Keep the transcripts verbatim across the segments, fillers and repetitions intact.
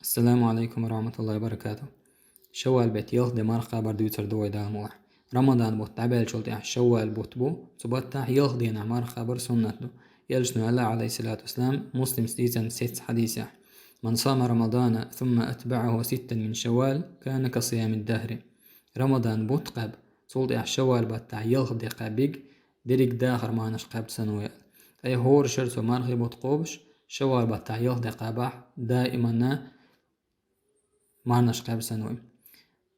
Ассаламу алейкум ва рахматуллахи ва баракатух. Шаввал бетта ялх де марха кхабар дуьйцур ду вай, Дала мукъ лахь. Рамадан бутт дӀабаьллачул тӀехьа Шаввал бутт бу, цу баттахь ялх дийнахь марха кхабар суннат ду. Элчано аьлла, алейхиссалату вассалам, Муслима дийцина сецна хьадисехь: «Ман сама Рамадана, сумма атба'аху ситтан мин Шаввал, кана ка сиямид дахри». Рамадан бутт кхаьб, цул тӀехьа Шаввал баттахь ялх де кхаьбниг, дерриг дахар мархнаш кхаьбча санна ву аьлла. Ткъа хӀора шера цо мархий бутт кхобуш, Шаввал баттахь ялх де кхаьбахь, даиманна мархнаш кхаьбча санна ву.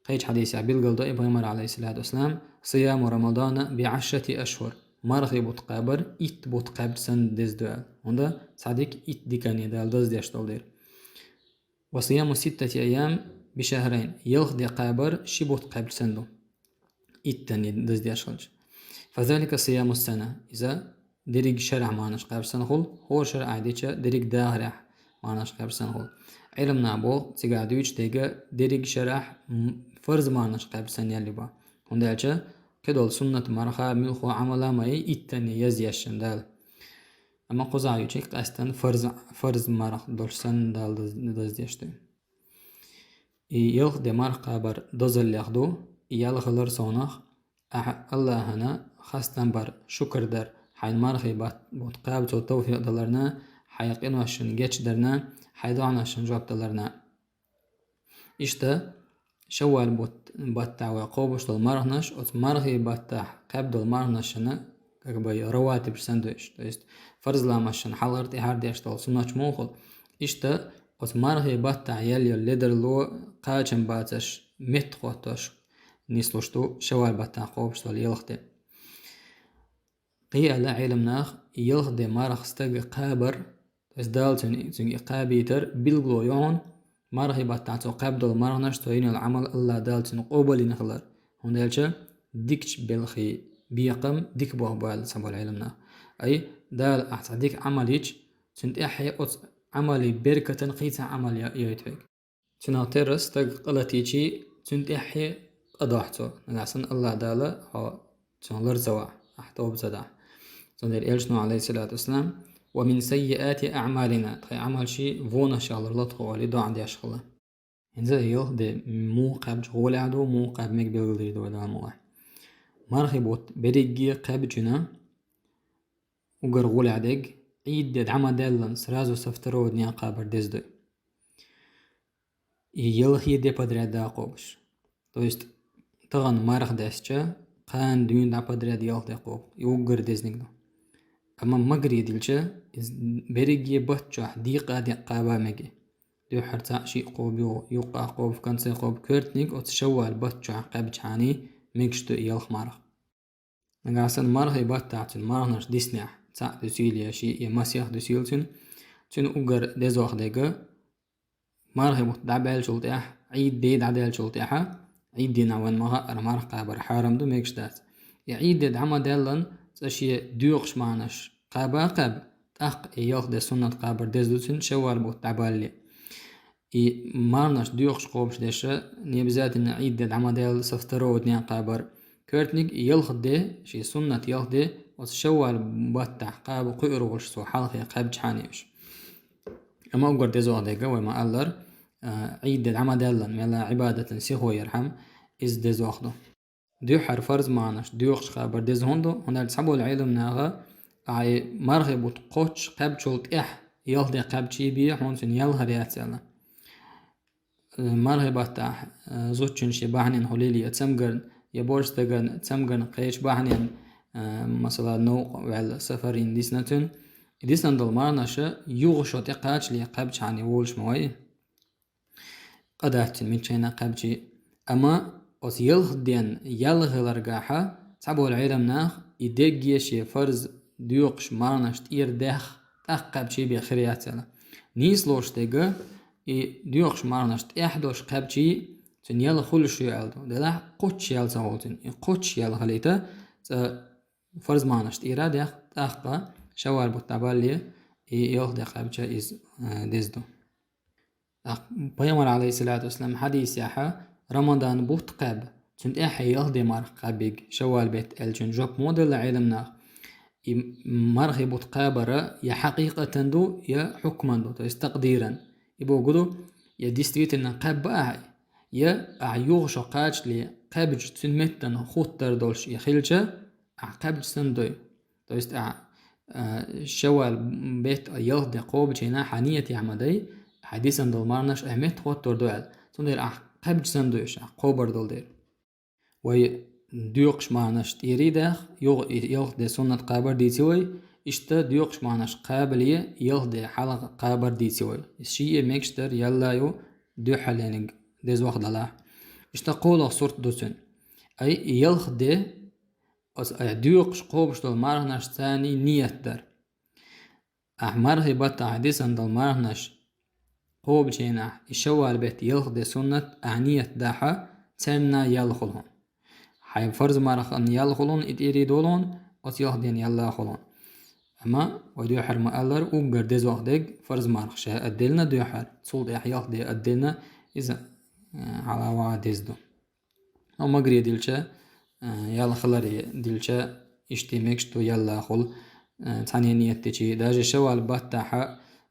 Кхечу хьадисехь билгалдо и пайхамара, алейхиссалату вассалам: «Сияму Рамадана би ашрати ашхур». Мархий бутт кхабар итт бутт кхаьбча санна деза ду аьлла. ХӀунда цхьа дика итт дикане Дала даздеш долу дера. «Ва сияму ситтати айям би шахрайн». Ялх де кхабар ши бутт кхаьбча санна ду. Иттанна даздеш хилча. «Фазалика сияму сана». Иза дерриг шарахь мархнаш кхаьбча санна хуьлу, хӀора шарахь дича дерриг дахарехь мархнаш кхаьбча санна хуьлу. Ӏилманах боху, цигахь дуьйцуш дерг дерриг шарахь м-, фарз мархнаш кхаьбча санна ял ю боху. ХӀунда аьлча кхидолу суннат марха муьлхха Ӏамал а ма ю, иттанна язъеш ю Дала. Амма кхузахь ю чек къаьстина фарз, фарз марха долуш санна Дала даз-, даздеш ду. И ялх де марха кхабар дозаллех ду, и ял хилар совнах, ахьа Аллахьана хастам бар, шукар дар, хьайна мархий бат-, бутт кхаба цо тавфикъ даларна, хьайн къиношна гечдарна, хьайн доӀаношна жоп даларна. Иштта, Шаввал бутт-, баттахь вай кхобуш долу мархнаш, оцу мархий баттахь кхаьбна долу мархнашна, как бы, раватиб санна ду уьш. То есть, фарз ламазшна хьалхара тӀаьхьара деш долу суннаташ муха хуьлу. Иштта, оцу мархий баттахь ял йолу ледарло кхачам бацарш, меттахӀоттош нислуш ду Шаввал баттахь кхобуш долу ялх де. Кхин аьлла Ӏилманах, ялх де марха стага кхабар, то есть Дала цуьнан, цуьнга и кхабийтар билгало ю хьуна, мархий баттахь цо кхаьбна долу мархнаш, цо йина йолу Ӏамал Аллахь Дала цуьнан къобалйина хилар. ХӀунда аьлча дикачу белхий бекхам дика боху бу аьлла цхьаболу Ӏилманах. Ай, Дала ахь цхьа дика Ӏамал йича, цуьнан тӀаьхье оцу Ӏамалан беркатана кхин цхьа Ӏамал йо-, йойту хьоьга. Цуьнах терра стаг къа латийча, цуьнан тӀаьхье къа дохьу цо. Нагахь санна Аллахь Дала хьо цунах лар ца вахь, ахь тоба ца дахь. Цундела Элчано, алейхиссалату вассалам: «Ва мин саййиати аъмалина», тхайн Ӏамалшин вонашаллара латхо олий доӀа деш хилла. ХӀинца ялх де муха кхаьбча гӀолехь ду, муха кхаьба мега билгалдийр ду вай, Дала мукъ лахь. Мархий бутт берриге кхаьбча, уггар гӀолехь дерг, Ӏийд де дӀа ма даьллан, сразу со второго дня кхабар деза ду. И ялхе де подряд дакъобуш. То есть, тахана марха десча, кхана дуьйна дӀа подряд ялх де кхобу. И уггар дезниг ду. Амма магар дилча, иза берриге батт чохь декъа декъа кхаба мега. Дуьххьара цхьаъ, шиъ кхобу, юха, юккъехь кхобу, конце кхобу, коьртаниг оцу Шаввал батт чохь кхаьбча хьаний мегаш ду и ялх марха. Нагахь санна мархий баттахь цуьнан мархнаш диснехь, цхьаъ дуьсийла я шиъ, я масех дуьсийла цуьнан, цуьнан уггар дезох дерг, мархий бутт дӀабаьллачул тӀаьхьа, Ӏийд де дӀадаьллачул тӀаьхьа, Ӏийд дийнахь вайна ма хаъара марха кхабар хьарам ду, мегаш дац. И Ӏийд де дӀа ма даьллан, цкъа шен доькъуш мархнаш кхаба а кхаьба, тӀаккха и ялх де суннат кхабар деза ду цуьнан Шаввал бутт дӀабалале. И мархнаш доькъуш кхобуш дерш, не обязательно Ӏийд де дӀа ма даьлла, со второго дня кхабар. Коьртаниг ялх де, шен суннат ялх де, оцу Шаввал баттахь кхаба кхуьур волуш цо хьалхе кхаьбча хьаний уьш. Амма уггар дезох дерг, вай ма-аллара, а, Ӏийд де дӀа ма даьллан, мел Ӏибадатан сихо ярхьама, иза дезох ду. Дуьххьара фарз мархнаш доькъуш кхабар деза хӀунда ду, хӀунда аьлча цхьаболу Ӏилманаха, ахь и мархий бутт кхоччуш кхаьбначул тӀаьхьа ялх де кхаьбча бен хьуна цуьнан ял хир яц аьлла. Э, мархий баттахь, э, зудчун шен бахьанина хуьлийла, я цамгарна, я боьрша стагана, цамгарна, кхечу бахьанина, э, масала, новкъа ваьлла, сафарна дисна цуьнан. И дисна долу мархнаш юха шо тӀекхачале кхаьбча хьаний волуш ма вай. Къа дац цуьнан миччайна кхаьбча. Амма оцу ялх ден ял хиларгахьа, цхьаболу Ӏилманах и дерриге шен фарз доькъуш мархнаш тӀера даьхна, тӀаккха кхаьбча бен хир яц аьлла. Нийса лоруш дерг, и доькъуш мархнаш тӀехь долуш кхаьбча, цуьнан ял хуьлуш ю аьлла ду. Делахь кхоччуш ял ца хуьлу цуьнан. И кхоччуш ял хилийта, цкъа фарз мархнаш тӀера а даьхна, тӀаккха Шаввал бутт дӀабалале, и ялх де кхаьбча иза, э, деза ду. ТӀаккха Пайхамара, алейхиссалату вассалам, хьадисехь, Рамадан бутт кхаьба, цуьнан тӀаьхье ялх де марха кхаьбниг Шаввал бетта аьллачун жоп ма делла Ӏилманах. И мархий бутт кхабар я хьакъикъатан ду, я хьукман ду, то есть такъдиран. И бохург ду, Я действительно кхаьбба ахьа, я ахьа юха шо кхачале кхаьбча цуьнан меттана хуттар долуш и хилча, ахьа кхаьбча санна дой. То есть ахьа, а, шаввал бетта ялх де кхобучу хенахь хьан нийятехь ма дай, хьан дисина долу марханаш ахьа метта хоттур ду аьлла. Цундела ахьа кхаьбча санна дой уьш, ахьа кхобур долу дела. Вай доькхуш марханаш тӀера а даха, юха и ялх де суннат кхабар дийци вай, иштта доькхуш марханаш кхабале ялх де хьалха кхабар дийци вай. Иза шиъ а мегаш дара, ялла а ю, дуьххьарлерниг дезох далахь. Иштта кхоалгӀа сурт ду цуьнан. Ай, ялх де, оцу ай доькхуш кхобуш долу марханашца нийят дар. Ахьа мархи баттахь дисина долу марханаш кхобучу хенахь, и шаввал бетта ялх де суннат ахьа нийят дахь, царна ял хуьлу хьуна. Хьайн фарз мархана ял хуьлу хьуна, и тӀера долу хьуна, оцу ялх дена ялла хуьлу хьуна. Амма вай дуьххьара ма-аллара, уггар дезох дерг фарз марха ша отдельно дуьххьара, цул тӀаьхьа ялх де отдельно, иза, э, хьала ваха деза ду. Хьо магре дилча, а, ял хиларе дилча, иштта мегаш ду ялла хуьлу, а, цхьанне нийят дичи. Даже шаввал баттахь,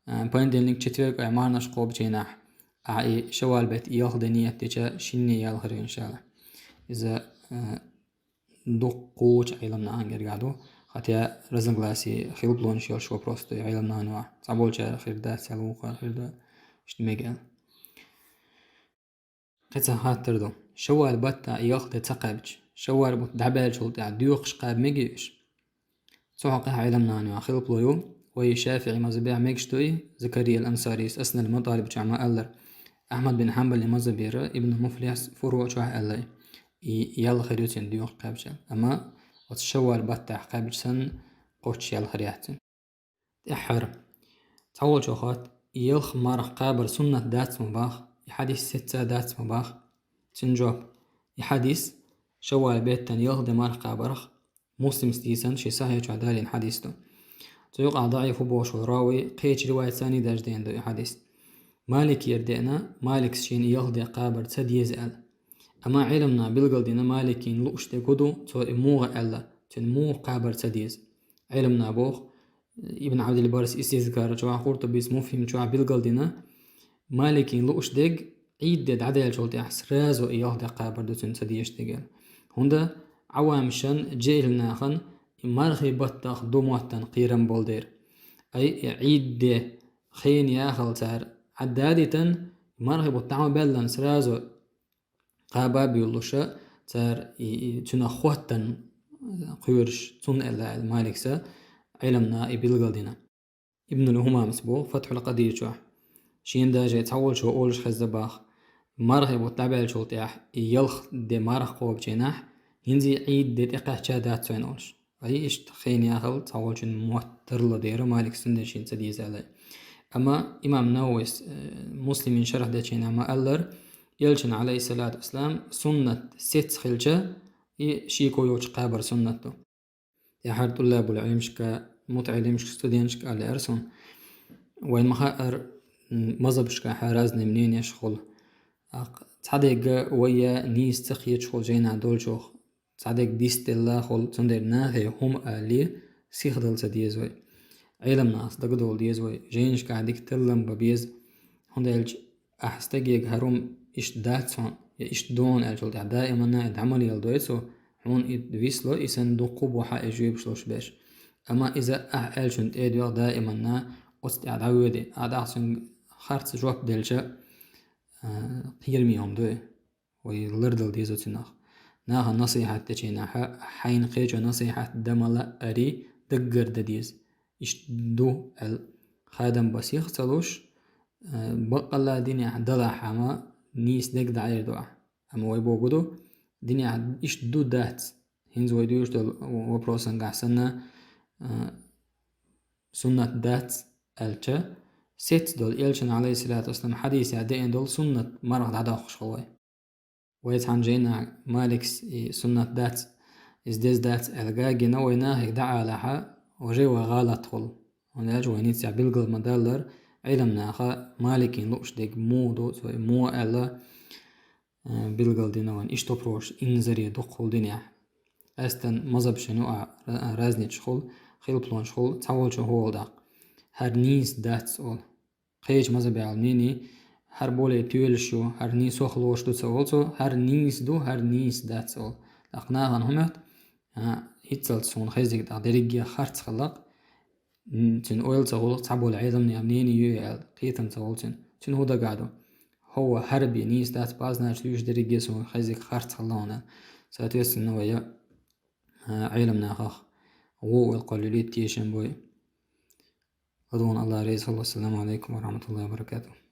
а, понедельник, четверг ай марханаш кхобучу хенахь, ахьа и шаввал бетта ялх де нийят дича, шинне ял хир ю, иншалла. Иза, а, дуккхачу Ӏеламнахана гергахь ду, хотя разногласие, хилпалонаш йолуш вопрос ду и Ӏеламнахана юкъахь. Цхьаболчара хир дац аьлла, вукхара хир ду, иштта мега аьлла. Кхин цхьа хаттар ду. Шаввал баттахь ялх де ца кхаьбча, шаввал бутт дӀабаьллачул тӀаьхьа доькхуш кхаба мегий уьш? Цу хьокъехь Ӏеламнахана юкъахь хилпало ю, вай ШафиӀи мазхабехь мегаш ду и, Закария ал-Ансарис Аснал МатӀалиб чохь ма-аллара. Ахьмад бин Хьанбалан мазхабера Ибн Муфлихьас Фуру чохь аьлла и, и ял хир ю цуьнан доькхуш кхаьбча. Амма оцу шаввал баттахь кхаьбча санна, кхоччуш ял хир яц цуьнан. ТӀаьххьара. Цхьаволчо хоатт, и ялх марха кхабар суннат дац ма боху, и хьадис сецца дац ма боху. Цуьнан жоп. И хьадис, шаввал беттан ялх де марха кхабарх, Муслимс дийцина, шен сахьихь чохь далийна хьадис ду. Цу юкъахь даӀиф ву бохуш волу равий, кхечу риваятца а даждина ду и хьадис. Маликера деана, Маликс шена и ялх де кхабар ца деза аьлла. Амма Ӏеламнаха билгалдина Маликина лууш дерг хӀун ду, цо и муха аьлла, цуьнан муха кхабар ца деза. Ӏеламнаха боху, Ибн Ӏабдил-Баррис Истизкар чохь, Къуртубис Муфхим чохь билгалдина, Маликина лууш дерг, Ӏийд де дӀадаьллачул тӀаьхьа сразу и ялх де кхабар ду цуьнан ца дезаш дерг аьлла. ХӀунда Ӏавамашан, жехӀил нахана и мархи баттах ду моттан кхерам болу дера. Ай, и Ӏийд де хенан яхалла цара Ӏадда а дитина, мархи бутт дӀа ма баьллина сразу кхаба а буьйлуш, цара и, и цуьнах хоттан кхоьруш, цунна аьлла аьлла Маликса, Ӏеламнаха и билгалдина. Ибнул Хьумамас боху Фатхьул Къадир чохь. Шена даже цхьаволчо олуш хезна боху, мархи бутт дӀабаьллачул тӀаьхьа и ялх де марха кхобучу хенахь, хӀинца Ӏийд де тӀекхаьчча дац вайна олуш. Ай, иштта хенан яхалла цхьаволчун мотт тарло дера, Маликс цундела шена ца деза аьлла. Амма имам Нававис, э, Муслиман шархь дечу хенахь ма-аллара, Элчан, Ӏалайхиссалату вассалам, суннат сецца хилча, и шеко йоцуш кхабар суннат ду. ТӀаьххьара тӀуллабул Ӏилмашка, мутаӀеллимашка, студенташка аьлла аьлла суна. Вайн ма-хаъара, м, мазхабашкахь разный мнениеш хуьлу. Аккха, цхьадерг вай нийса ца кхеташ хуьлу жайнахь долчух, цхьадерг дицделла хуьлу, цундела нахе хӀума алале, сихдала ца деза вай. Ӏеламнахаца дагадовла деза вай, жайнашкахь дика таллам бан беза. ХӀунда аьлча ахьа стаге хӀара хӀума иштта дац хьуна, я иштта ду хьуна аьллачул тӀаьхьа даиманна и дӀа ма леладой цо, хьуна и висло, и санна дуккха а бу хьан и жоьпаш луш берш. Амма иза ахьа аьллачун тӀе а доьгӀна даиманна оцу тӀехь дӀавоьду, а тӀаккха цуьнга харц жоп делча, а, кхераме хӀума ду и. Вай лардала деза цуьнах. Нахана насихьат дечу хенахь, хьайна кхечо насихьат дан ма лаъара, даггара дан деза. Иштта ду аьлла, хадам бан сих а ца луш, а, баккъалла динехь далахь хӀума нийса дерг дӀаайр ду ахьа. Амма вай бохург ду, динехь иштта ду, дац. ХӀинца вай дуьйцуш долу вопросангахь санна, а, суннат дац аьлча, сецца долу Элчан, Ӏалайхиссалату вассалам, хьадисехь деана долу суннат марха дӀадоккхуш хуьлу вай. Вай цхьана жайнахь Маликс и суннат дац, иза деза дац аьлла гина, вай нахе дӀаалахь, важа вай гӀалат хуьлу. ХӀунда аьлча вайна цигахь билгал ма-даллара, Ӏеламнаха Маликина лууш дерг муха ду, цо и муха аьлла, э, билгалдина вайна. Иштта вопросаш инзаре дуккха хуьлу динехь. Астан мазхабашна юкъахь ра-, разниташ хуьлу, хилпалонаш хуьлу, цхьаволчо хӀун олу даккха. ХӀара нийса дац олу. Кхечу мазхабехь аьлла мнение, хӀара более тоьлаш ю, хӀара нийсох лош ду ца олу цо, хӀара нийса ду, хӀара нийса дац олу. ТӀаккха нахана хӀун моьтту? А, хӀинццалц суна хезиг тӀаккха дерриге харц хиллакх. М, цуьнан ойла ца хуьлу, цхьаболу Ӏеламнехан мнение ю аьлла, кхетам ца хуьлу цуьнан. Цуьнан хӀун дагахь ду? ХӀо хӀара бен нийса дац, базначу луьйш дерриге суна хезиг харц хилла хьуна. Соответственно, вай, а, Ӏеламнахах гӀо ойла кхоллалийта тешам бой. ЛадогӀан Алла реза хуьлда. Ассаламу алейкум ва рахматуллахи ва баракатух.